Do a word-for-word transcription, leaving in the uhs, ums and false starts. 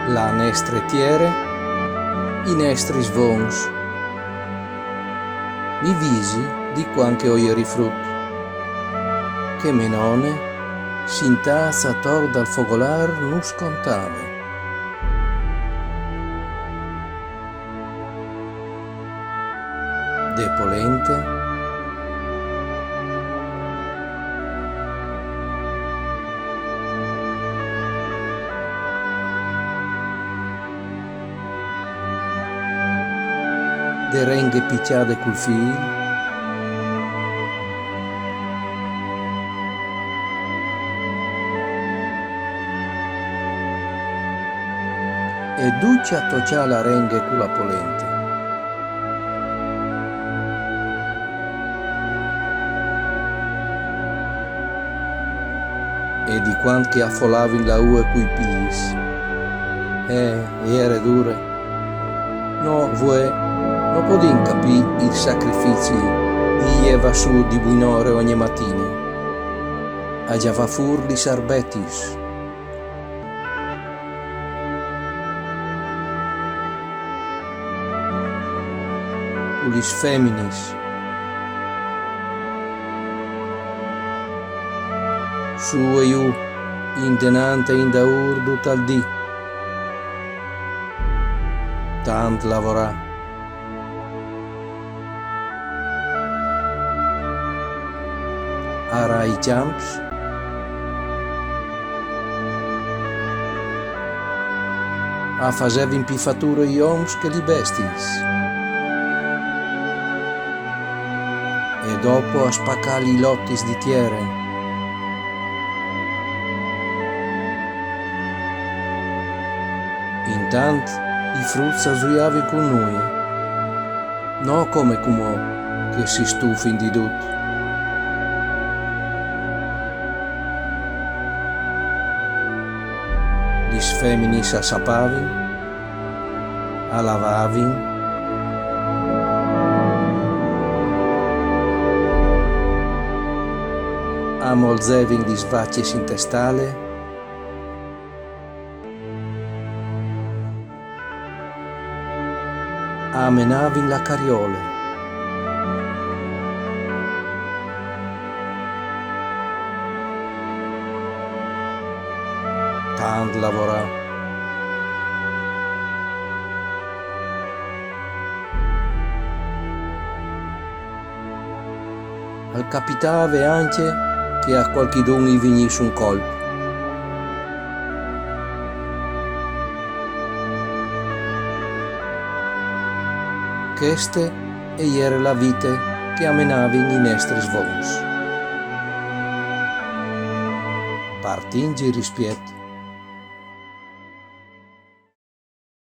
La nestre tiere, i nestris vons. Mi visi di cuant che o jeri frut, che me none, sintâts ator dal fogolâr, nus contave de polente, de renghe picjade cul fîl, e ducj a tocjâ la renghe cu la polente. E di cuant che a folavin la ue cui pîts. Eh, e jere dure. No, vuê, no podìn capî il sacrifici di jevâ sù di buinore ogne matine. A gjavâ fûr lis arbetis. Cu lis feminis. Sù e jù, indenant e indaûr dut il dì. Tant lavorâ. Arâ i cjamps. A fasevin plui fature i oms che lis bestiis. E dopo a spacâ lis lotis di tiere. Intant i fruts a zuiavin cun nuie. No come cumò che si stufin di dut. Lis feminis a sapavin, a lavavin, a molzevin lis vacjis inte stale, a menavin la cariole. Tant lavorâ. Al capitave ancje che a cualchidun i vignìs un colp. Cheste e jere la vite che a menavin i nestris vons. Par tingi rispiet